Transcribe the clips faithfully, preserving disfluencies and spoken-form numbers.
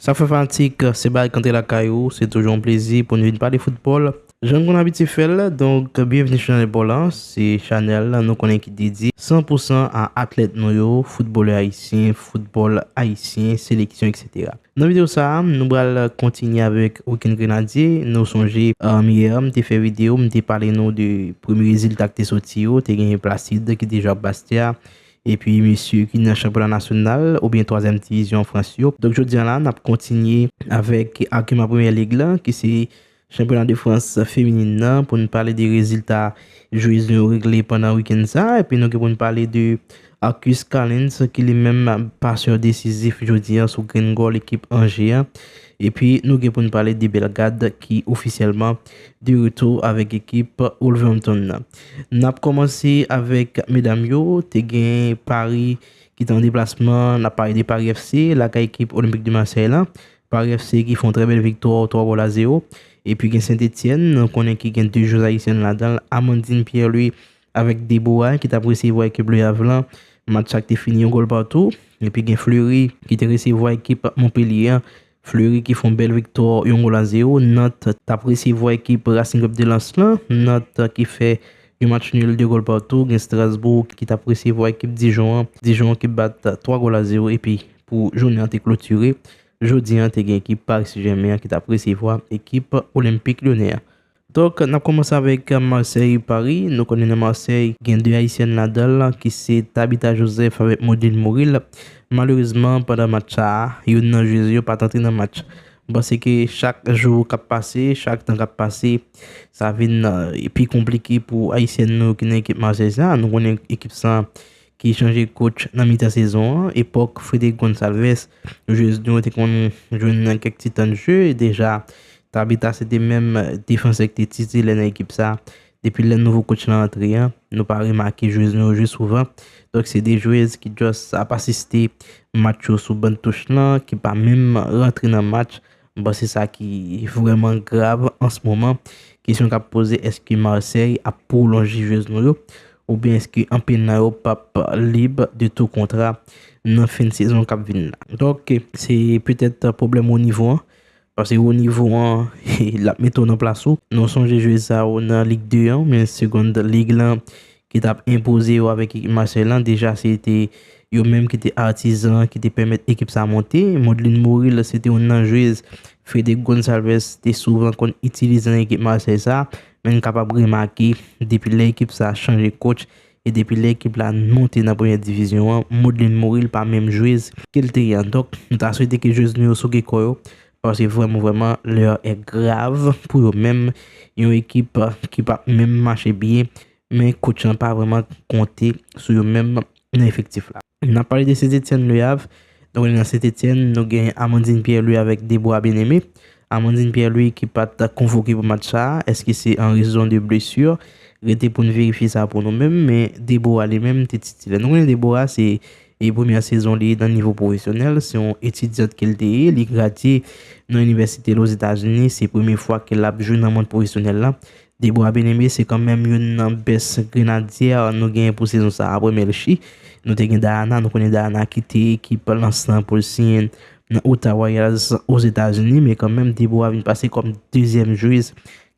Sa fè fanatik, se bagay k antre lakay ou, se toujou yon plezi pou n vin pale foutbòl. Jan n konn abitye fè l, donk, byenvni sou chanèl pa w lan, se chanèl nou konnen ki dedye san pou san a atlèt nou yo, foutbolè ayisyen, foutbòl ayisyen, seleksyon, etsetera. Nan videyo sa a, nou pral kontinye avèk Weekend Grenadye. Nou sonje, um, yè, m te fè videyo, m te pale nou de premye rezilta ki te soti yo. Te gen Placide ki te jwe ak Bastia, epi mesye ki nan chanpyona nasyonal oubyen twazyèm divizyon Frans yo. Donk, jodi a la, n ap kontinye avèk agiman Premyè Lig la, ki se chanpyona de Frans feminin nan, pou n pale de rezilta jwez nou yo regle pandan wikenn sa a, epi nou gen pou n pale de Arcus Callens, ki li menm pasè desizif jodi a sou grenn gòl ekip Angers an. Epi nou gen pou n pale de Bellegarde, ki ofisyèlman de retou avèk ekip Wolverhampton nan. N ap kòmanse avèk medam yo, te gen Paris ki te an deplasman, n ap pale de Paris F C, lakay ekip Olympique de Marseille la. Paris F C ki fè yon trè bèl viktwa, twa gòl a zewo. Epi gen Saint-Étienne, nou konnen ki gen de jwez ayisyèn ladan l, Amandine Pierre-Louis avèk Deborah ki t ap resevwa ekip Le Havre lan. Match sa ki te fini yon gòl patou. Epi gen Fleury ki te resevwa ekip Montpellier an. Fleury ki fè yon bèl viktwa, yon gòl a zewo. Nantes t ap resevwa ekip Racing Club de Lens lan. Nantes ki fè yon match nul, de gòl patou. Gen Strasbourg ki t ap resevwa ekip Dijon an. Dijon ki bat twa gòl a zewo. Epi pou jounen an te klotire, jodi a te gen ekip Paris Saint-Germain an ki t ap resevwa ekip Olympique Lyonnais an. Donk, n ap kòmanse avèk Marseille Paris. Nou konnen nan Marseille, gen de ayisyèn ladan l, ki se Tabitha Joseph avèk Maudeline Moril. Malerezman, pandan match sa a, youn nan jwez yo pa t antre nan match. M panse ke chak jou k ap pase, chak tan k ap pase, sa vin, eh, pi konplike pou ayisyèn nou ki nan ekip Marseille sa. Nou konnen ekip sa ki chanje coach nan mitan sezon an. Epòk Frederic Gonçalves, jwez nou yo te konn jwenn nan kèk ti tan de jeu. Deja, Tabitha se te menm defansè ki te titilè nan ekip sa. Depi lè nouvo coach lan antre an, nou pa remake jwez nou yo jwe souvan. Donk, se de jwez ki just ap asiste match yo sou bann touch lan, ki pa menm rantre nan match. M panse sa ki vrèman grav an se moman. Kesyon k ap poze, èske Marseille ap pwolonje jwez nou yo? Oubyen èske anpil nan yo p ap lib de tou kontra nan fen sezon k ap vin la? Donk, se petèt pwoblèm wo nivo an. Paske wo nivo an, l ap mete w nan plas ou. Nou sonje jwez sa yo nan Lig de an, oubyen Segond Lig lan, ki t ap enpoze yo avèk ekip Marseille lan. Deja, se te yo menm ki te atizan, ki te pèmèt ekip sa monte. Maudeline Moril, se te youn nan jwez Frederic Gonçalves te souvan konn itilize nan ekip Marseille sa, men n kapab remake, depi lè ekip sa chanje coach, e depi lè ekip la monte nan premyè divizyon an, Maudeline Moril pa menm jwez ke l te ye an. Donk, nou ta swete ke jwez nou yo souke kò yo, paske vrèman, vrèman, lè è grav pou yo menm, yon ekip ki p ap menm mache byen, men coach lan pa vrèman konte sou yo menm nan efektif la. N ap pale de Saint-Étienne Le Havre. Donk, nan Saint-Étienne, nou gen Amandine Pierre-Louis avèk Deborah Bien-Aimé. Amandine Pierre-Louis ki pa t konvoke pou match sa a, èske se an rezon de blesi? Rete pou n verifye sa pou nou menm, men Deborah li menm te titilè. Nou konnen Deborah se, e premyè sezon li nan nivo pwofesyonèl, se yon etidyant ke l te ye, li gradye nan inivèsite Lozetazini, se premye fwa ke l ap jwe nan mond pwofesyonèl la. Deborah Bien-Aimé se kanmenm youn nan best grenadyè nou genyen pou sezon sa a, apre Melchie. Nou te gen Diana, nou konnen Diana kite ekip Lens lan pou l siyen nan Utah Royals Ozetazini, men kanmenm Deborah vin pase kòm dezyèm jwez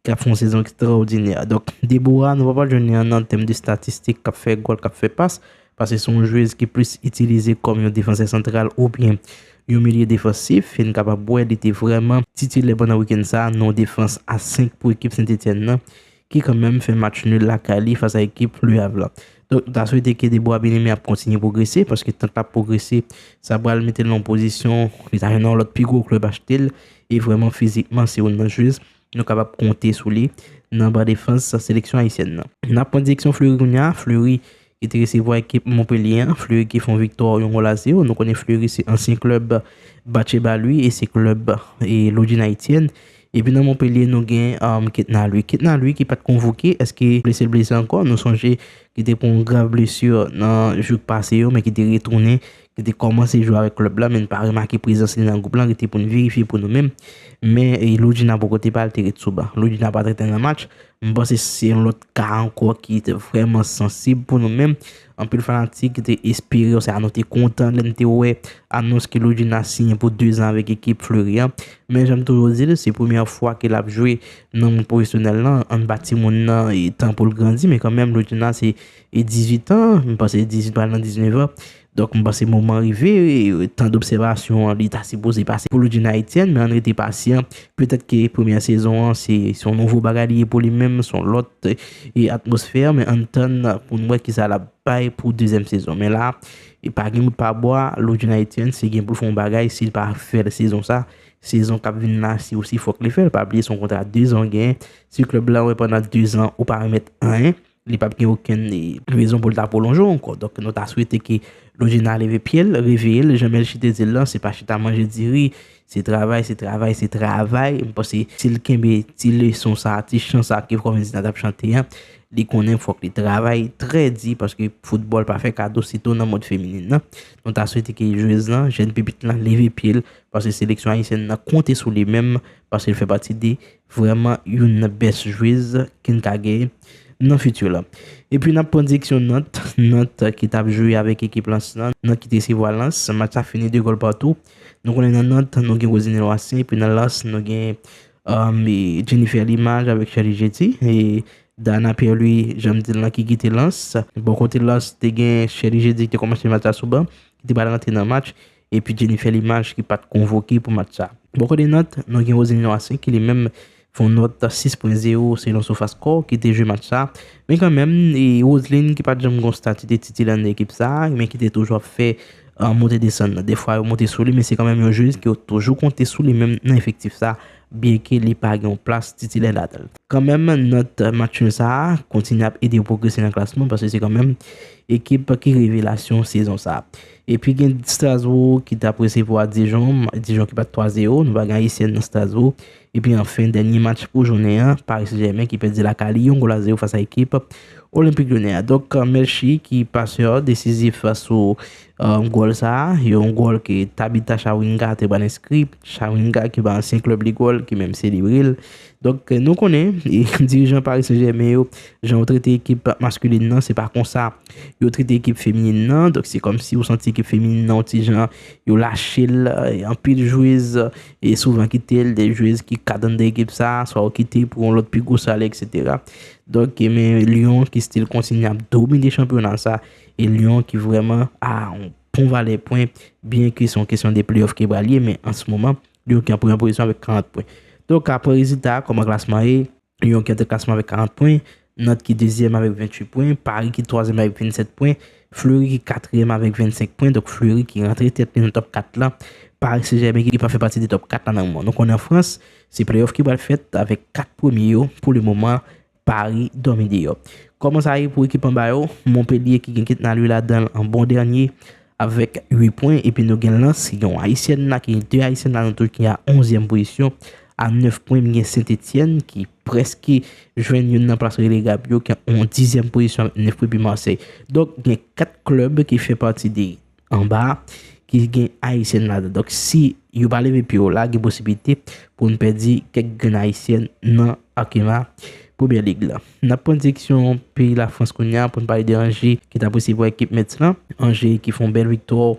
k ap fè yon sezon ekstraòdinè. Donk, Deborah, nou pa pral jwenn li an nan tèm de estatistik, k ap fè gòl, k ap fè pas, paske se yon jwez ki plis itilize kòm yon defansè santral oubyen yon milye defansif. E n kapab wè li te vrèman titilè pandan wikenn sa a nan yon defans a senk pou ekip Saint-Étienne nan, ki kanmenm fè match nul lakay li fas a ekip Le Havre la. Donk, nou ta swete ke Deborah Bien-Aimé ap kontinye pwogrese, paske tank l ap pwogrese, sa pral mete l nan yon pozisyon, li ta jwenn yon lòt pi gwo klèb achte l, e vrèman fizikman, se youn nan jwez nou kapab konte sou li nan ban defans seleksyon ayisyèn nan. N ap pran direksyon Fleury kounye a. Fleury ki te resevwa ekip Montpellier an. Fleury ki fè yon viktwa yon gòl a zewo. Nou konnen Fleury se ansyen klèb Batcheba Louis e se klèb e Lodge United. Epi nan Montpellier, nou gen um, Ketna Louis. Ketna Louis ki pa t konvoke, èske blese l blese ankò? Nou sonje ki te pran yon grav blesi nan jou k pase yo, men ki te retounen, ki te kòmanse jwe avèk klèb la, men n pa remake prezans li nan gwoup la, rete pou n verifye pou nou menm. Men, e, Lodjina bò kote pa l, te ret sou ban. Lodjina pa t rete nan match. M panse se yon lòt ka ankò ki te vrèman sansib pou nou menm. Anpil fanatik te espere, oswa nou te kontan lè n te wè anons ke Lodjina siyen pou dezan avèk ekip Fleury an. Men jan m toujou di l, se premyè fwa ke l ap jwe nan mond pwofesyonèl lan, ann ba timoun nan e tan pou l grandi, men kanmenm Lodjina se e dizuit an, m panse dizuit pral nan diznèf an. Donk, m panse moman rive, e, tan dobsèvasyon an, li ta sipoze pase pou Lodjina Etienne, men ann rete pasyan. Petèt ke premyè sezon an, se, se yon nouvo bagay li ye pou li menm, se yon lòt, e, atmosfè, men ann tann pou n wè kisa l ap bay pou dezyèm sezon. Men la, e pa gen bout pa bwa, Lodjina Etienne, se gen pou l fè yon bagay, si l pa fè l sezon sa, sezon k ap vin la, si osi fòk li fè l, pa bliye se yon kontra dezan w genyen. Si klèb la wè pandan dezan ou pa remèt anyen, li p ap gen okenn, e, rezon pou l ta pwolonje w ankò. Donk, nou ta swete ke Lodjina leve pye l, reveye l, jan Melchie te di l lan, se pa chita manje diri, se travay, se travay, se travay. M panse si l kenbe ti leson sa, ti chan sa ke Fromentina t ap chante an, li konnen fòk li travay trè di, paske foutbòl pa fè kado, sitou nan mond feminen nan. Nou ta swete ke jwez lan, jèn pipit lan, leve pye l, paske seleksyon ayisyèn nan konte sou li menm, paske l fè pati de vrèman youn nan best jwez ke n ka genyen nan fiti la. Epi n ap pran direksyon Nant, Nant ki t ap jwe avèk ekip Lens lan, Nant ki te resevwa Lens, match la fini de gòl patou. Nou konnen nan Nant, nou gen Roselyne Loissaint, epi nan Lens, nou gen, um, e, Jennifer Limage avèk Sherly Jeudi, e Dana Pierre-Louis, jan m di l lan, ki kite Lens. Bò kote Lens, te gen Sherly Jeudi ki te kòmanse match la sou ban, ki te pral rantre nan match, epi Jennifer Limage ki pa t konvoke pou match sa. Bò kote Nant, nou gen Roselyne Loissaint ki li menm fè yon nòt sis pwen zewo selon SofaScore ki te jwe match sa. Men kanmenm, e Roselyne ki pa t janm gen yon stati de titilè nan ekip sa, men ki te toujou ap fè, e, monte desann nan. Defwa yo monte sou li, men se kanmenm yon jwez ke yo toujou konte sou li menm nan efektif sa, byenke li pa gen yon plas titilè ladan l. Kanmenm, Nant match nul sa a kontinye ap ede yo pwogrese nan klasman, paske se kanmenm ekip ki revelasyon sezon sa a. Epi gen Strasbourg ki t ap resevwa Dijon, Dijon ki bat twa zewo, nou pa gen ayisyèn nan Strasbourg. Epi anfen, dènye match pou jounen an, Paris Saint-Germain ki pèdi lakay li yon gòl a zewo fas a ekip Olympique Lyonnais a. Donk, Melchie ki pasè desizif sou, e, gòl sa a, yon gòl ke Tabitha Chawinga te pral enskri, Chawinga ki ba ansyen klèb li gòl, ki menm selebre l. Donk, nou konnen, e, dirijan Paris Saint-Germain yo, jan yo trete ekip maskilin nan, se pa konsa yo trete ekip feminin nan. Donk, se kòmsi ou santi ekip feminin nan, yon ti jan, yo lache l, e, anpil jwez, e, souvan kite l, de jwez ki ka anndan ekip sa, swa yo kite pou yon lòt pi gwo salè, etsetera. Donk, e, men Lyon ki still kontinye ap domine chanpyona sa, e Lyon ki vrèman a yon bon valè pwen, byenke se yon kesyon de playoff ki pral ye, men an se moman, Lyon ki an premyè pozisyon avèk karant pwen. Donk, apre rezilta a, kòman klasman ye, Lyon ki an tèt klasman avèk karant pwen, Nantes ki dezyèm avèk venntuit pwen, Paris ki twazyèm avèk vennsèt pwen, Fleury ki katriyèm avèk vennsenk pwen, donk Fleury ki rantre tèt li nan top kat la, Paris Saint-Germain ki pa fè pati de top kat la nan moman. Nou konnen an Frans, se playoff ki pral fèt avèk kat premye yo pou le moman, Paris dòmi deyò. Kòman sa ye pou ekip anba yo? Montpellier ki gen Kate Nalue ladan l an bon dènye avèk uit pwen, epi nou gen Lens ki gen yon ayisyèn la, ki gen de ayisyèn la nan tou ki a onzyèm pozisyon a nèf pwen, m gen Saint-Étienne ki prèske jwenn youn nan plas relegab yo ki an dizyèm pozisyon avèk nèf pwen, epi Marseille. Donk gen kat klèb ki fè pati de anba a ki gen ayisyèn ladan. Donk si yo pa leve pye yo la, gen posiblite pou n pèdi kèk grenn ayisyèn nan Arkema Premyè Lig la. N ap pran direksyon peyi Lafrans kounye a pou n pale de Angers ki t ap resevwa ekip Metz lan. Angers ki fè yon bèl viktwa,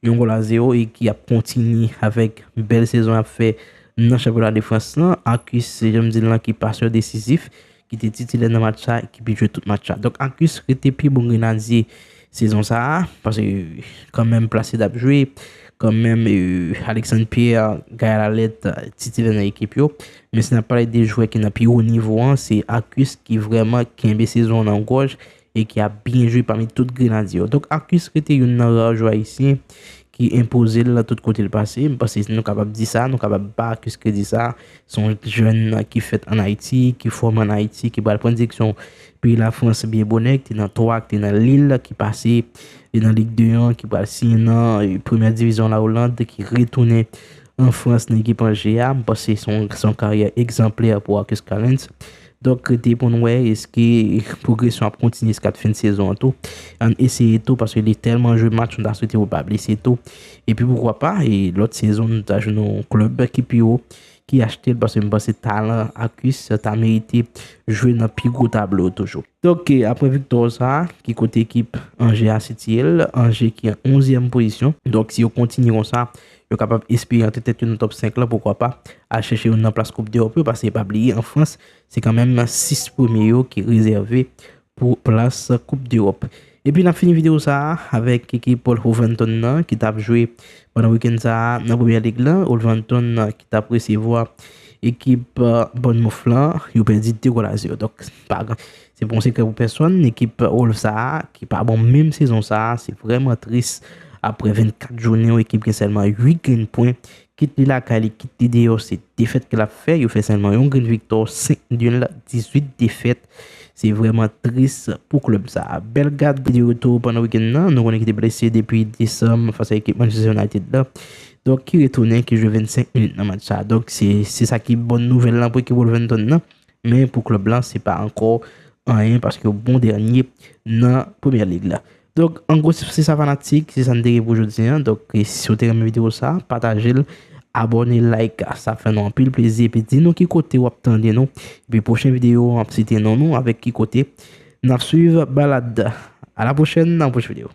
yon gòl a zewo, e ki ap kontinye avèk bèl sezon y ap fè nan chanpyona de Frans lan. Arcus, se jan m di l lan, ki pasè desizif, ki te titilè nan match sa, ki pi jwe tout match sa. Donk Arcus rete pi bon grenadye sezon sa a, paske kanmenm plas li t ap jwe, kanmenm, e, Alexandre Pierre, Gaël Allet, e, titilè nan ekip yo. Men si n ap pale de jwè ki nan pi wo nivo an, se Arcus ki vrèman kenbe sezon an nan gòj e ki ap byen jwe pami tout grenadye yo. Donk Arcus rete youn nan ra jwè ayisyen ki enpoze l tout kote l pase. M panse nou kapab di sa, nou kapab ba Arcus kredi sa. Se yon jèn ki fèt ann Ayiti, ki fòme ann Ayiti, ki pral pran direksyon peyi Lafrans byen bonè, ki te nan twa, ki te nan Lille, ki pase li nan Lig de an, ki pral siyen nan, e, premyè divizyon la Oland, ki retounen an Frans nan ekip Angers a. M panse se yon, se yon karyè egzanplè pou Arcus Callens. Donk, rete pou n wè eske pwogresyon ap kontinye jiska fen sezon an tou. Ann eseye tou, paske li tèlman jwe match, nou ta swete pou l pa blese tou. Epi poukwa pa, e lòt sezon, nou ta jwenn yon klèb ki pi wo, ki achte l, paske m panse talan Akis ta merite jwe nan pi gwo tablo toujou. Donk, apre viktwa sa a, ki kote ekip Anje a sitiye l, Anje ki an onzyèm pozisyon. Donk, si yo kontinye konsa, yo kapab espere antre tèt yo nan top senk lan, poukwa pa, al chèche youn nan plas Koup Dewòp yo, paske pa bliye, an Frans, se kanmenm sis premye yo ki rezève pou plas Koup Dewòp. Epi n ap fini videyo sa a avèk ekip Wolverhampton nan ki t ap jwe pandan wikenn sa a nan Premyè Lig lan. Wolverhampton nan ki t ap resevwa ekip, eh, Bournemouth lan, yo pèdi de gòl a zewo. Donk, pa gran, se pa yon sekrè pou pèsonn, ekip Wolves sa a, ki pa bon menm sezon sa a, se vrèman tris. Apre vennkat jounen, yon ekip gen sèlman uit grenn pwen, kit li lakay li, kit li deyò, se defèt ke l ap fè. Yo fè sèlman yon grenn viktwa, senk nil, dizuit defèt. Se vrèman tris pou klèb sa a. Bellegarde de retour pandan wikenn nan. Nou konnen ki te blese depi desanm fas a ekip Manchester United la. Donk, ki retounen, ki jwe vennsenk minit nan match sa a. Donk, se, se sa ki bòn nouvèl lan pou ekip Wolverhampton nan. Men pou klèb lan, se pa ankò anyen paske yo bon dènye nan Premyè Lig la. Donk, an gwo, se sa fanatik, se sa n te gen pou jodi a. Donk, e si w te renmen videyo sa, pataje l, abòne, like, sa fè nou anpil plezi. Epi di nou ki kote w ap tande nou. Epi pwochen videyo, w ap site non nou avèk ki kote n ap swiv balad. A la pwochèn, nan pwochen videyo.